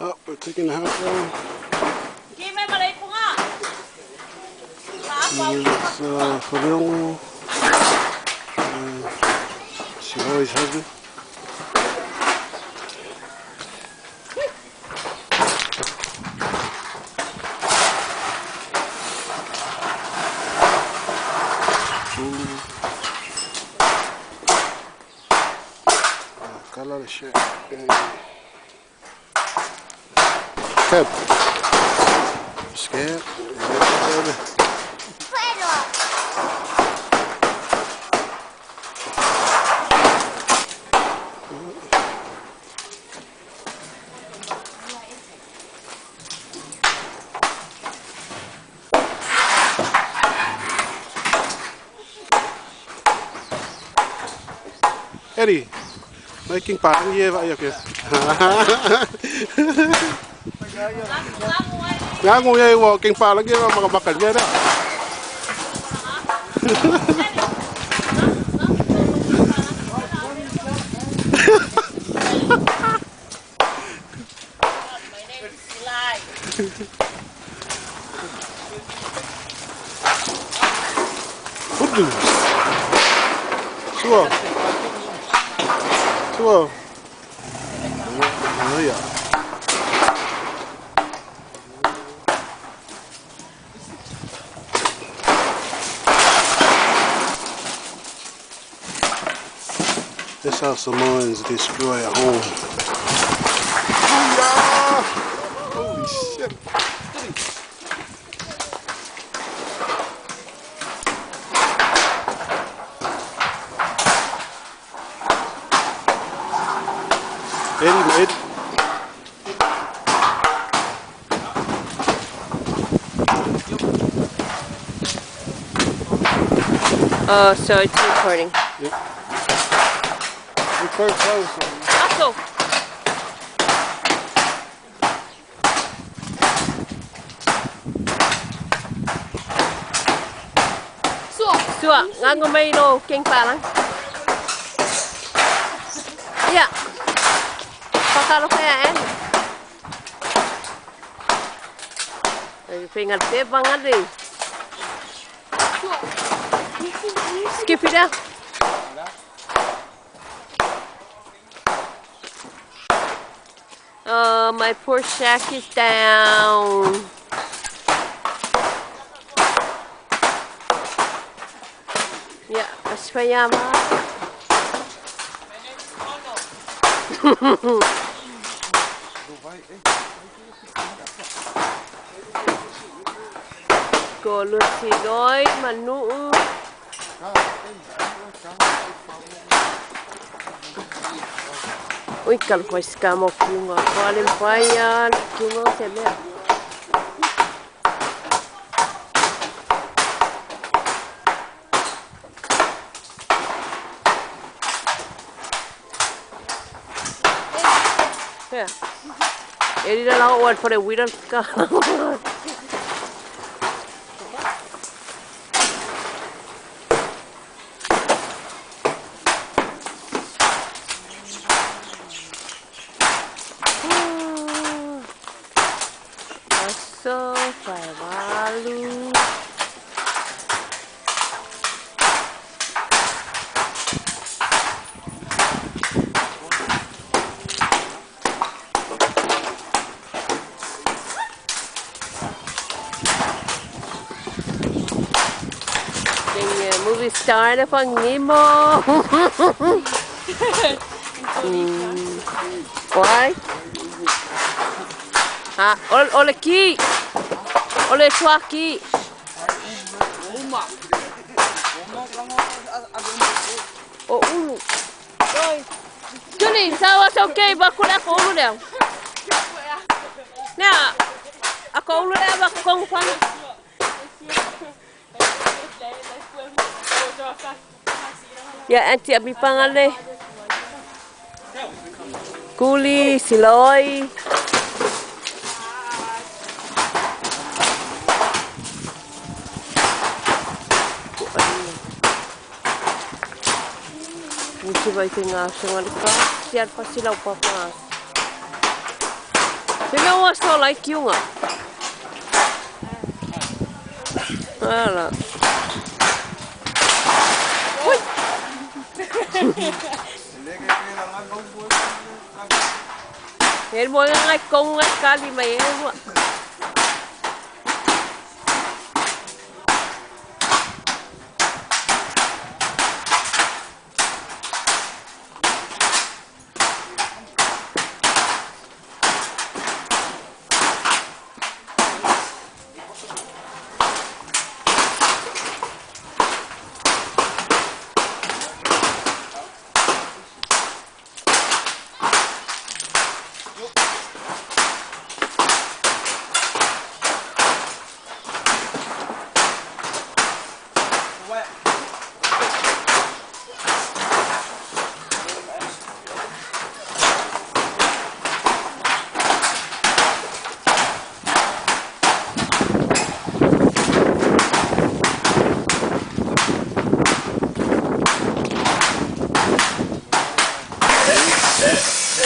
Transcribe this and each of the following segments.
Oh, we're taking the house down. It's Fabiano, Siloi's husband. Got a lot of shit. Cab. Scared? Eddie, making parang ye ba yok. Nga nguya walking parang ye mga bakal niya na. My name is Eli. Suo. Suo. Oh yeah. This is how Samoans destroy a home. Booyah! Holy shit. Eddie, mate. Oh, so it's recording. Yep. Record close. Aso. Sua, ngango mai lo king palang. Ya. Pakalo kaya eh. Pingat pe bangat deh. Skip it out. Oh, my poor shack is down. Yeah, Aswayama. My name is Ono. Ko lusigoi manu. Ui, kalkoiskamo kiunga paljon pajan kiunga se mea. Yeah. Eri la lau for the wheel ka. So, Faivalu. Movie star na pang Nemo. Why? Ha, ole ki. Ole swaki. O ulu. Juni, sawa okay bakula ko ulu leo. Na, ako ulu leo bak kong pang. Ya, anti abi pangale. Kuli, siloi. Musi vai te ngā singa le ka, siar pasilau papa. Se mea ua so lai kiunga. Ala. Ui. E mo ngai kong ngai kali mai e ua.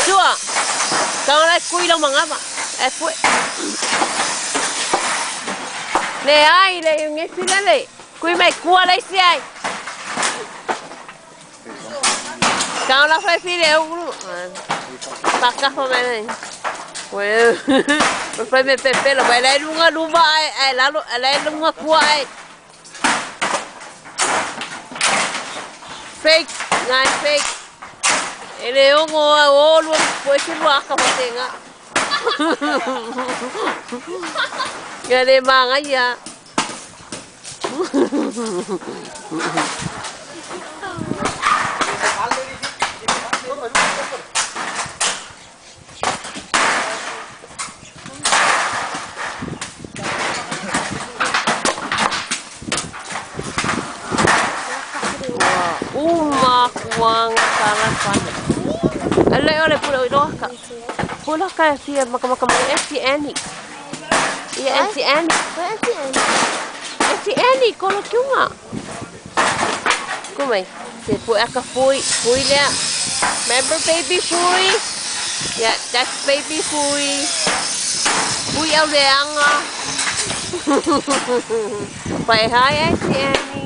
Sua. Tao lai kui lau mangava. E pue. Le ai le nge fila le. Kui mai kua lai si ai. Tao la fai file ulu. Paka fa mai nei. Well, fai me pepe lo vai lai lunga luma ai ai lalo lai lunga kua ai. Fake, ngai fake. Ele ongo a olu poi se lua ka patenga. Nga le manga ia. Uma kuanga kala pana. Ale ole pula iloa ka. Pula ka fia maka maka mai esi ani. Ia esi ani. Esi ani. Esi ani kolo kiunga. Kumai. Se pu aka fui, fui lea. Remember baby fui? Yeah, that's baby fui. Fui au leanga. Pai hi esi ani.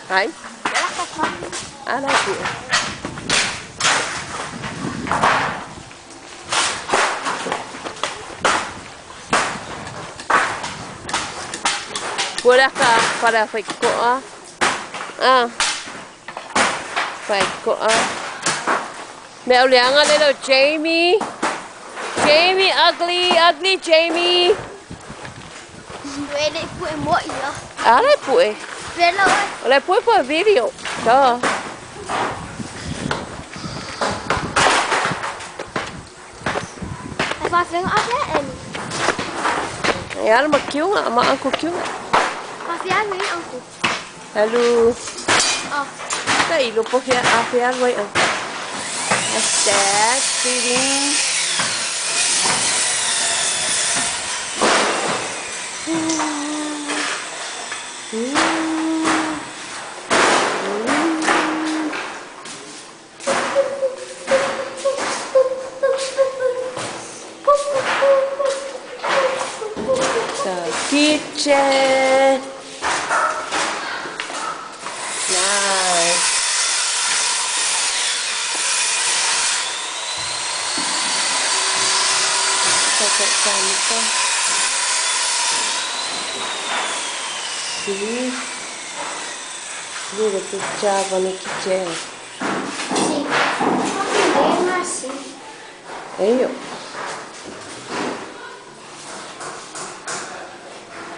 Hai? Ala ku. Pula ka para fai koa. Ah. Fai koa. Mẹ au leanga le lo Jamie. Jamie ugly, ugly Jamie. Wele pue mo ia. Ala pue. Wele. Ole pue for video. Duh. Ai fa fenga a fe en. E ala ma kiunga, ma uncle kiunga. Fa fe ai uncle. Hello. Oh. Ta ilo po fia a fia wai a. That's Dad feeding. The kitchen. Nice. See? Little good job on the kitchen. See. Hey.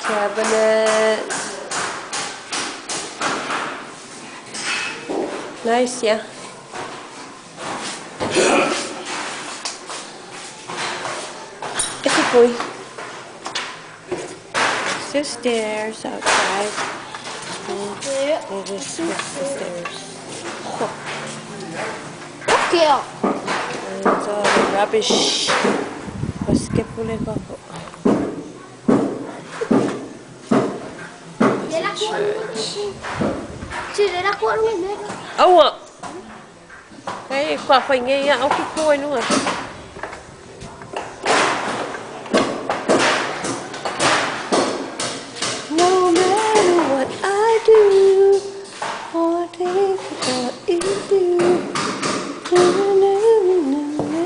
Cabinet. Nice, yeah. It's a boy. The stairs outside. Yeah. We'll just switch the stairs. Oh. Keo. It's all the rubbish. Basket pule pa po. Church. Aua. Hey, kwa whai ngei ia au ki kō e nunga. No matter what I do, or difficult is you. Na, na, na, na, na.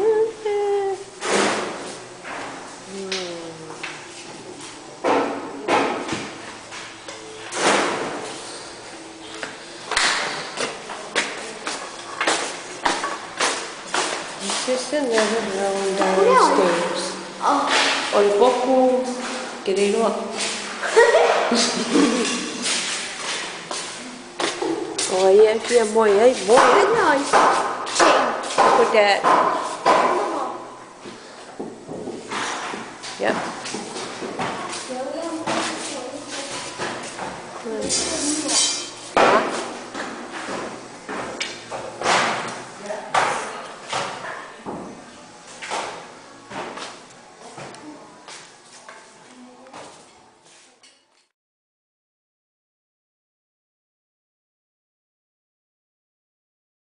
This is another round downstairs. Oh. O le poku, ke le iloa. O ai e fia moe ai, moe ai. Nice. Chain. Look at that. Yep.